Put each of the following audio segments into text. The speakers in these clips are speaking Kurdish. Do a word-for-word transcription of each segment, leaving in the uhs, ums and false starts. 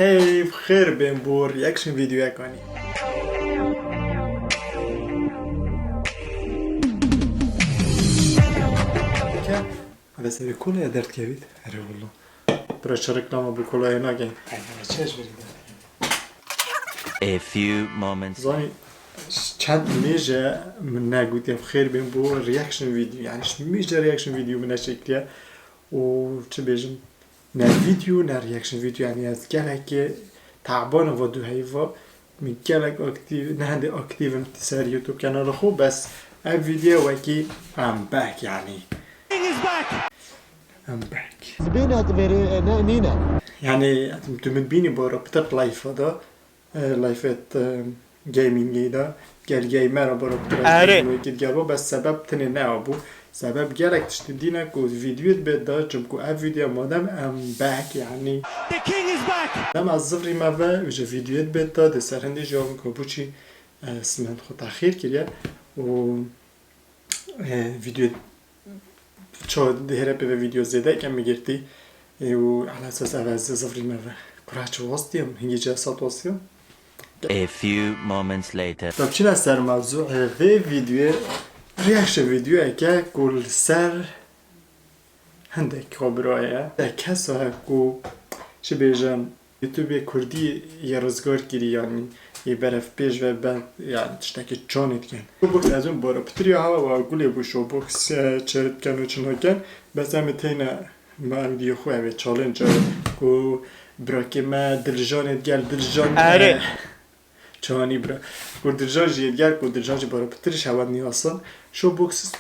Hey, xêr bên bo reaction videoyekanî. Hadi serê kolaya derdkevît. Erê wala. Bira çi reklama bi kolaya nakin. Ay, bira çi ez verî de. A few moments. Zanî çend mêje min negotiye xêr bên bo reaction video. Yani şu mêje reaction video min neşekliye. Û çi bêjim? Ne video, ne reaction video. Yani ez gelekî taban va du heyva. Min gelek aktif, ne hende aktif im ser YouTube kanalı xo, bes ev video wekî I'm back yani. I'm back. Sibêne tu verê, e, ne, nîne. Yani tu min bînî bara pitir life da, e, life et, e, gamingê da, gel gamer a bara pitir. Erê. Wekî gel bo, bes sebeb tinê ne abû. Sebeb gelek tiştî dîne ku videoyê dibe da, çimku ev video madem I'm back yani. The king is back. Dem ez zivrî me ve, û ji videoyê dibe da, de ser hindî jî ku bûçî, e, smend xwe texîr kiriye. Û, e, video ço dihêre pê ve video zêde kem mi girtî. E, û ala esas ev ez zivrî me ve. Kura çi wastiyim, hingî cesat wastiyim. A few moments later. Tab çi ne ser mevzu, e, vê videoyê reaction videoyeke ku li ser hindek xwe biraye. E, kesa ku çi bêjim, YouTubeê Kurdî yê rizgar kirî, yanî yê beref pêş ve ben, yani tiştekî çonê dikin. Showbox ez û bara pitir ya hewa wa gulê bû Showbox, e, çê dikin û çi nakin. Bes em ê têne me em diyê xwe evê challenge ku birakê me Diljanê digel Diljan, Erê. e, Çanî bira. Ku Diljan jî yêdger, ku Diljan jî bara pitir ji hewa niyasan. Showbox,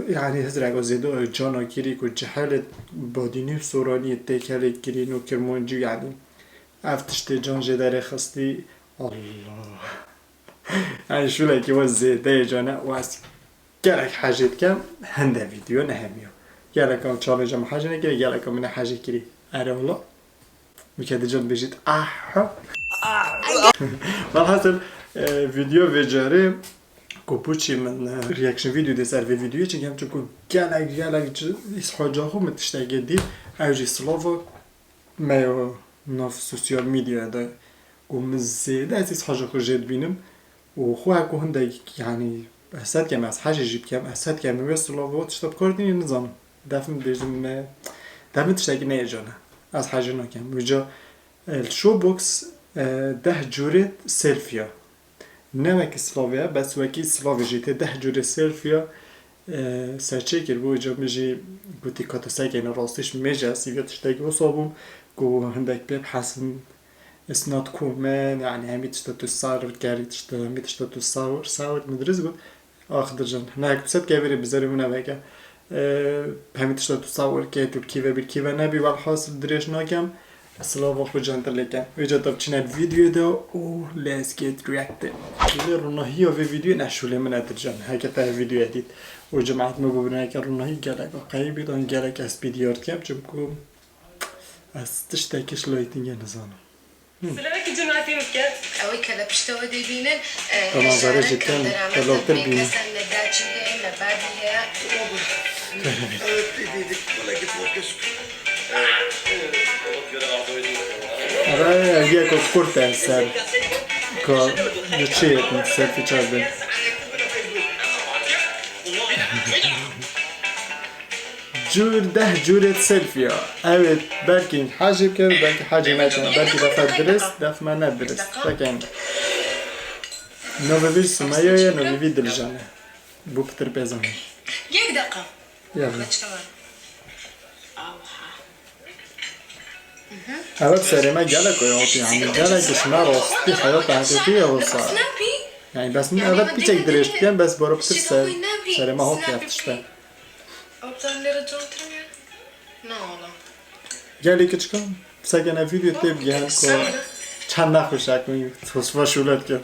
yani hizrek o zêde o cana kirî ku cehelê badînî û soranî yê têkelê kirî no kirmancî yani. Ev tiştê can jê derê xistî. Allah. Yani şulekî we zêde yê cane û ez gelek hejê dikem, hinde video nehemiyo. Gelek ew challenge em hejê nekirî, gelek ew min hejê kirî. Erê wala. Mike dican bêjît. Ah. Velhasil, e, video vê carê ku bûçî min, e, reaction video dê ser vê videoyê çêkem, çimku gelek, gelek îshaca xwe min tiştekê dît. Ew jî silava me yo nav sosyal medyaya de ku min zêde ez îshaca xwe jê dibînim. Û xwe ku hindek, yanî, ez ket kem ez hejê jî bikem, ez ket kem wê silava tişta bi kar tînî nizanim. Def min bêjim me, def min tiştekî neyê cane. Ez hejê nakem. Wîca, e, li Showbox, e, deh curê selfie ya. Ne wekî silavê ye, bes wekî silavê jî tê deh curê selfie ya, e, serçê kir. Bo wîca min jî gotî ka tu sekene rastî ji mêje ez hîviya tiştekî wisa bûm ku hindek pê bihesin. It's not cool, man. Yani hemî tişta tu sar kerî, tişta, hemî tişta tu sawir, sawir mi dirist got. Ax Dilcan, ne hek tu set kevirê bi zerê min veke. Ee, hemî tişta tu sawir ke, tu kîve bir kîve nebî, welhasil dirêj nakem. Silava xwe can te lêke. Vêca te biçine videoyê de û let's get reacted. Lê ronahiya vê videoyê ne şûlê min e Dilcan. Heke te ev videoyê dît. Û cemaat me bibûne heke ronahî gelek aqayî bît, an gelek ez pê diyar dikem, çimku ez tiştekî ji lightingê nizanim. Silavekî cemaetê min bike. Ew ê kelepişte we dê bînin, e, Tamam, zarê ji kem, te loktir bînin. Kesen ne daçî heye, ne badî heye. Ara, ev yek o kurt e ser. Ka, du çi yetin, ser fiçar bin. Cûr, deh cûrê selfie ya. Ew ê belkî hejê bikin, belkî hejê nekin. Belkî defa dirist, def me ne dirist. Tekin. Navê vî Sumeya ye, navê vî Dilcan e. Bu pitir pêzan e. Yek deqa. Ya. Başka var. Ev serê me gelek o ya, yani gelek ji me rastî heyata heqîqî ye wisa. Yani bes min ev piçek dirêj dikin, bes baro pitir ser, serê me hat ya tişte. Abdalları oturmuyor. Ne oğlum? Gelê kiçika, sekene video tê bigehen ku çend nexweş e ku tosfa şûlet kir.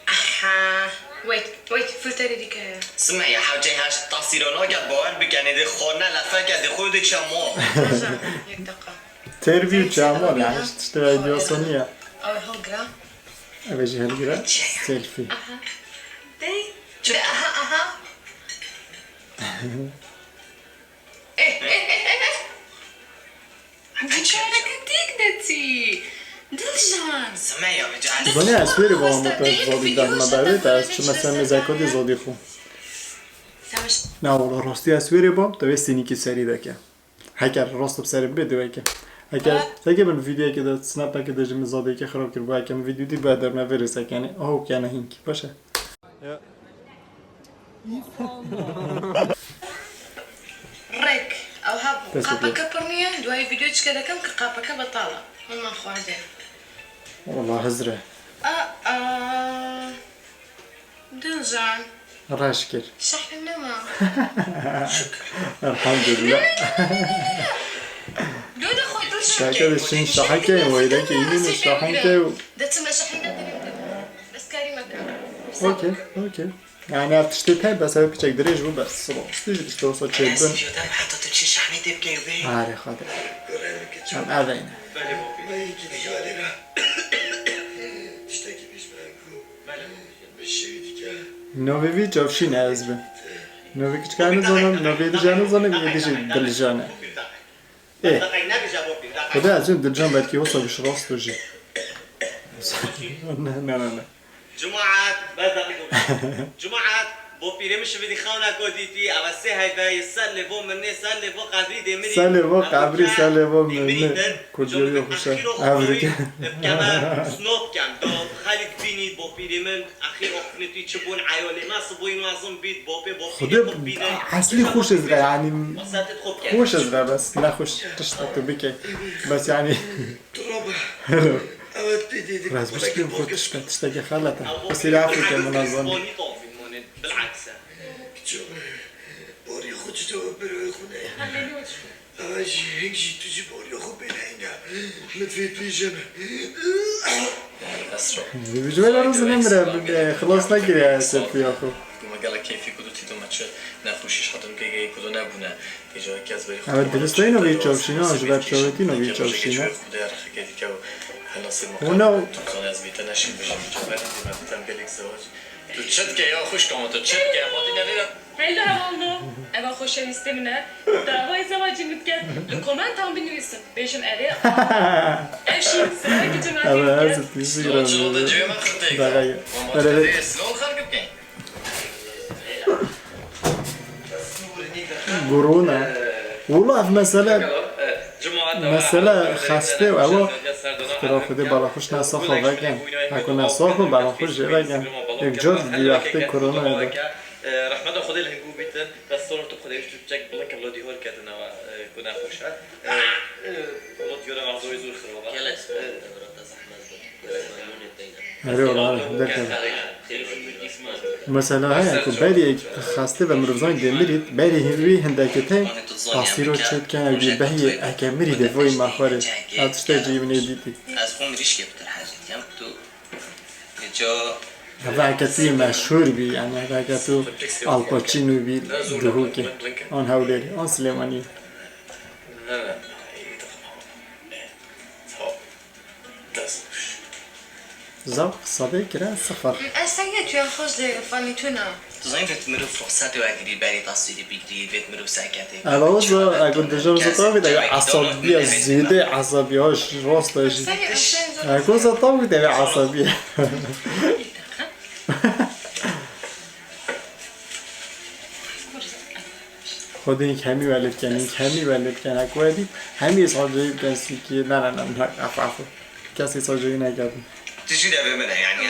Aha. Wait, wait, filterê dî ke. Simeya hewcê heşt tasîrana gel bawer bikenê dê xwe ne lefeke dê xwe dê çemo. Roza, yek deqa. Tervî û çemo ne, hiç tiştê vê diyasa niye. Ew hol gira. Ev jî helgira. Selfie. Aha. Dey. Çi? Aha, aha. Biçareke têk de tî. Tu zanî ez wêrê bavê min te zodî dahma dawê te, ez çime ser mêzeka dî zodî xwe. Na wala rastî ez wêrê bam, te wê sînîkî serî deke. Heker rast bi serê bê diweke. Heker, seke min vîdyoyekê de, snapekê de ji min zadeyekê xirab kir, bu hekem vîdyo dî bu derme vê rêsek, yanî, aho kene hînkî. Baş e. Rêk, ew hebû. Dest xwe qapeke pir niye, duayê vîdyo çike dekem ki qapeke betal e. Min xwaze. Wala hizre. A, a. Dilcan. Reş kir. Şehrim nema. Elhamdülillah. Döde xwe dil şehke. Şehke de şin şaheke, weyde ki yine şaheke. De çime şehinde bilim de. Bes karî meke. Okey, okey. Yani ev tiştê te, bes ev piçek dirêj bû, bes. Silo. Tu jî tiştê olsa çêbin. Heta tu çi şahmê tê bikey bê. Are xade. Em ev eyne. Belê bopî. Belê bopî. Tiştekî pêş bira ku. Belê bopî. Bi şevî dike. Novê vî Çavşîn e ez bin. Novê kiçika nizanim, novê dija nizanim, yê dijî Diljan e. Ê. Xuda ez jin Dilcan belkî wisa bi şirast jî. Ne, ne, ne, ne. Cumaat, bes deqîqe. Cumaat, bo pîrê min şivî dî xewna ku dîtî, eva sê heyve ye, ser lê bo min nê, ser lê bo qebrî dê mirî. Ser lê bo qebrî, ser lê bo min nê. Ku diyarî xweş e. Evrike. Keme snop kem, do xelk bînî bo pîrê min. Axir oxnitî çi bûn eyolê me, sibûyî mezin bît, bopê, bopî Xwedê bît, bîne. Eslî xweş ez re, yanî xweş ez re, bes ne xweş tişta tu bikey. Bes yanî. Hello. Raz biş kim xwe tişta, tiştekî xelet e. Bes î afî ke min ez zanî. Borî xwe çi cewab bir xwe ne. Eva jî hing jî tu jî boriya xwe bêneyne. Min fêt vî jin. Ji wê re roz nemire, xilas nekiriye sepiya xwe. Guma gelek keyfî ku tu tî tu me çi nexweşî ji hetin kê geyê ku tu nebûne. Tê ji kes berî xwe. Evet, diristeyno vî çavşîna, ji ber çawetîno vî çavşîna. Xuda rexeke dike û helasê me. Hûna. Tu zanî ez vî te neşî bijîm. Caferî dî me tem gelek zewac. Tu çi dike ya xwişka min, tu çi dike? Hatî nevê de. Hello hevalno, eva xoşewîstê min e. Dawayê zewacî min dike. Li komentan binivîsin. Bêjin erê. Ev şîn sireke cemaetê min dike. Slow çilo de cihê min xirtê. Daga ye. Mama dike, slow xerk bikeyn. Gurûne. Wula ev mesele, mesele xestê û ewa xtira xwedê bala xwe ji ne saxo vekin. Heko ne saxo bala xwe jê vekin. Yek car di wextê koronayê de. Rehmeta Xwedê li hingû bîtin, destoro tu Xwedê tu çek bilikin lo dîhor ketin ewa ku ne xweş e. Lo dîhora ewa zor xirab e. Gelek spas, te zehmet bû. Erê wala, erê, derkeve. Mesela heye ku berî xestê ve mirovzanî dê mirît, berî wî hindekê te tasîro çêt kene, wî behiyê eke mirî dê voyî me xwarê. Ev tiştek jî min ê dîtî. Ez xwe mirîşkê pitir hez dikem, tu ca. Heve eke tu yê meşhûr bî, yani heve eke tu Al Pacino bî, Duhokê, an Hewlêrî, an Silêmaniyê. Zaf qisa bê kire sifir. Ez sengê tu ya xweş dê fanî tu na. Tu zanî vêt mirov fursete wekirî berî taswîrî bigirî, vêt mirov serketê. Eva o za, egun dijam za tabi de esabiye zîde esabiye hoş rosta jî. Egun za tabi de ve esabiye. Xwedê hemî welê bikin, hemî welê bikin. Hek we dî, hemî sacayî bikin sîkiyê. Ne, ne, ne, ne, af, af. Kesê sacayî neketin. Tu jî devê min e, yani.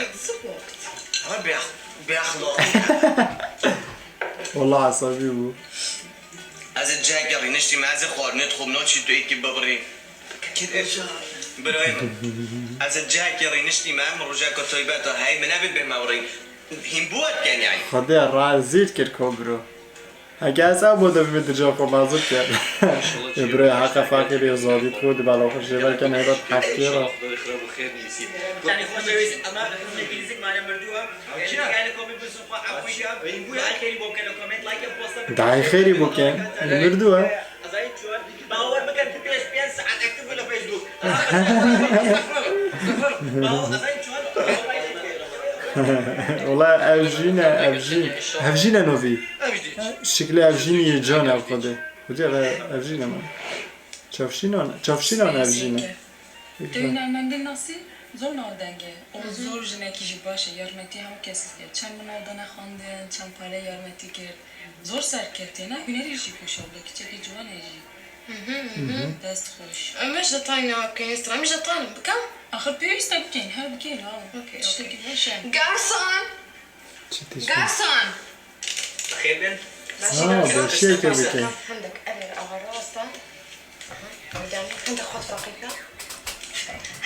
Ama bêx-, bêxlaqî. Wala esabî bû. Ez ê cihekê rîniştî me, ez ê xwarinê dixwim, naçî tu êkî bibirî. Birayê min. Ez ê cihekê rîniştî me, min rojeka taybet e, hey, min nevê bêhme birî. Hîn bû et ken yani. Xwedê razî kir ko bro. Heke ez ew bo devê min dija xwe mazûr kir. Ê bro, heqa feqîrê zadî xwe di bala xwe jê vekin, heybat heftiyê re. Dayê xêrî bo ken, li mirdu e. Bawer bikin, tu pênc, pênc saet aktif bû li Facebook. Wala ev jî ne, ev jî, ev jî ne novî. Şiklê ev jî nî can ev xwedê. Xwedê ev, ev jî ne min. Çavşînan, çavşînan ev jî ne. Te hünermendê nasî zor navdeng e. O zor jinekî jî baş e. Yarmetî hemû kes dike. Çend min nav dane xwendin, çend pare yarmetî kir. Zor serketî ne, hunerî jî pêşa bide. Kiçekî ciwan e jî. Dest xweş. Em ji detayê ne bikeyîn, sira min ji detayê bikim. Axir pêwîst e bikeyîn, her bikeyîn ha. Okey, Tiştekî okey. baş e. Garson! Çi tişt? Garson! Xêr bin. Aa, beşiyeke bike. Hindek, erê, ava rasta. Aha, hindek xwe feqîka.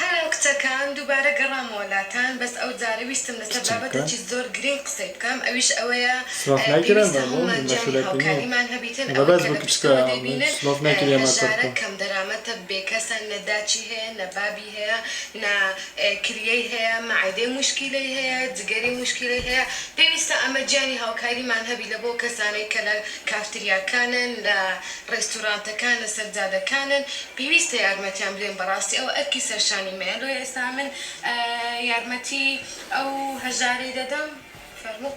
Hello کچەکان، دووبارە گەڕامەوە لاتان، بەس ئەو جارە ویستم لەسەر بابەتێکی زۆر گرنگ قسەی بکەم، ئەویش ئەوەیە، Silav e, nekire pêwîstە me, hûman meşûlek hawkariman hebîtin. Bebez bu küçük, küçük ama, silav nekiriye me. Hejare kem derametە بێکەسە، نە داچی هەیە، نە بابی هەیە، نە، e, کلیەی هەیە، معدەی مشکیلەی هەیە، جگەری مشکیلەی هەیە. پێویستە ئەمە جیانی هاوکاریمان هەبی لە بۆ کەسانەی کە لە کافتریاکانن، لە ڕێستورانتەکان، لە سەرجادەکانن. پێویستە یارمەتیان بدەین. بەڕاستی ئەو ئەرکی سەرشانی مەیە. لۆ ئێستا من، e, یارمەتی ئەو هەژارەی دەدەم. فەرموو.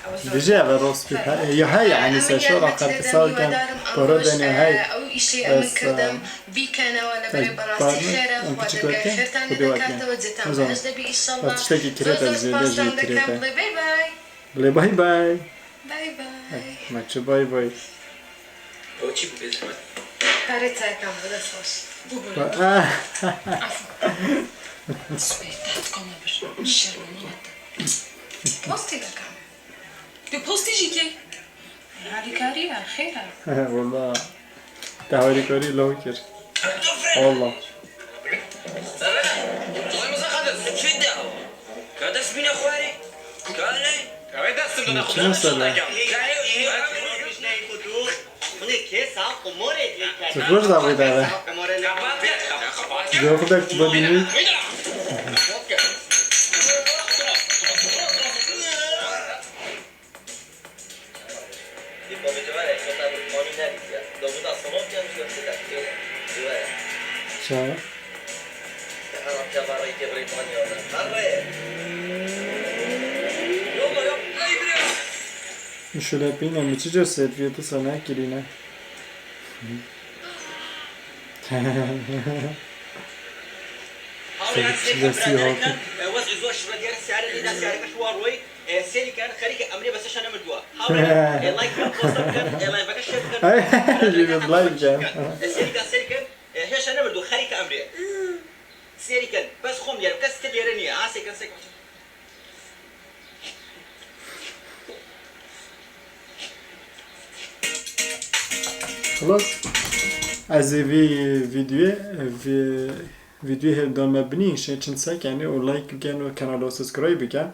ئەوە زۆر. Bijî eve rostî. Fermo. Ya he, yani, ser şora xelk sar ken, poro denê hey. ئەو ئیشەی ئەمن کردم بیکەنەوە لە بەرێ بەڕاستی خێرە. خوا دەرگای خێرتان لێ دەکاتەوە. جێتان بەهەش دەبی ئیشەڵڵا. Tiştekî kirêt e zêde jî kirêt e. Bye bye. Bile bye bye. Bye bye. Me çi bye bye. Ew çi bû bê zehmet? Pare çaykan bû, dest xweş. Subê, te heta kama bir. Şerm e, mala te. Postî veke. Tu postî jî kê? Harîkarî ya, xêr e. Wala. Te harîkarî law kir. Wala. Çi de? Ka dest bîne xwarê. Ka ne? Ew ê dest bine xwarê. Çi mesele? Xunê kê sax qumorê lê kerdin. Tu roj da wê dave. Yok da kubadini. Ça? Şulepîne mi çi cor selfiyê tu sana kirîne? Çilesî hatî. Wez zor şibe diyar siyare lîna siyare kaş wa roy. E, serî ken xerîke emrê bese şane min dua. Hawre, e, like kan, posta bikin, e, live-eke share bikin. Ay, like kan. E, serî kan, serî kan, e, hê şane min dua, xerîke emrê. Serî kan, bes xom yer, kes til yere niye. Ha, sê kan, sê kan. Xelas. Ez ê vî videoyê, vî videoyê hevdame binî, şê çin sekenê û like bikin û kanala subscribe bikin.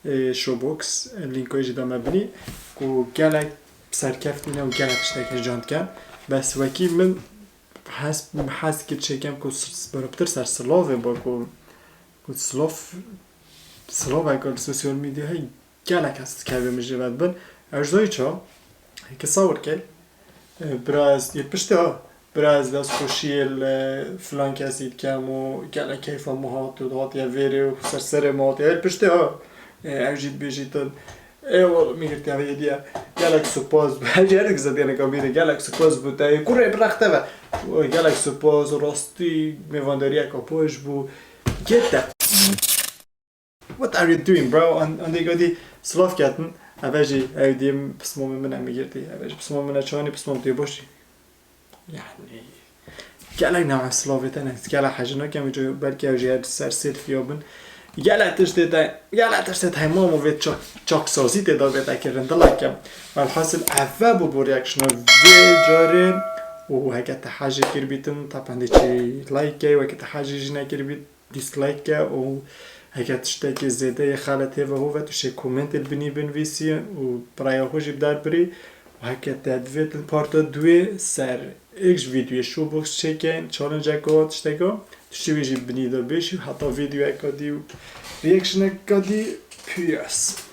Ê, Showbox, lînkoyê jî dame binî, ku gelek serkeft nîne û gelek tiştek hêjan dikin. Bes wekî min hez, hez kir çêkem ku s-, s-, berptir ser silavê ba ku, ku silav, silaveke li sosyal medyayê gelek kes dikeve min jê ve dibin. Ew ji doyê çawa? Heke sawir key. E, bira ez yê piştê ha. Bira ez destxweşiyê li filan kesî dikem û gelek keyfa min hat û hatiye vêrê û ser serê min hatiye. Yê piştê ha. E, ew jî dibêjîtin. Ê oğlum, min girtiye vê hediye. Gelek spas. Her yer dikizediyene kabîre. Gelek spas bu te. Kurê birexte ve. Gelek spas. Rastî mêvandariyeke baş bû. Get the What are you doing, bro? An, an dê gadî silav ketin. Eve jî ew diyê pismamê min e, min girtî. Eve jî pismamê min e, çawanî pismam tê boşî. Yani, gelek nava silavê te ne, gelek hejî nakem, jo belkî ew jî her ser selfie bin. Gelek tiştê te, gelek tiştê te hema ma vê çak, çaksazî tê da vê te kirin, dila kem. Velhasil, eve bû bo reaction-a vê carê. Û heke te hejî kiribîtin, ta pendê çi like key, weke te hejî jî nekiribît, dislike ke û heke tiştekî zêde yê xelet hêve hove, tu şê komentê li binî binivîsî û bi raya xwe jî bi dar birî. Û heke te divêtin parta duê ser êk ji vîdyoyê Showbox çêkin, challenge-eka, tişteka, tu şê wê jî binî de bêşî, heta vîdyoyeka dî û reaction-eka dî, peace.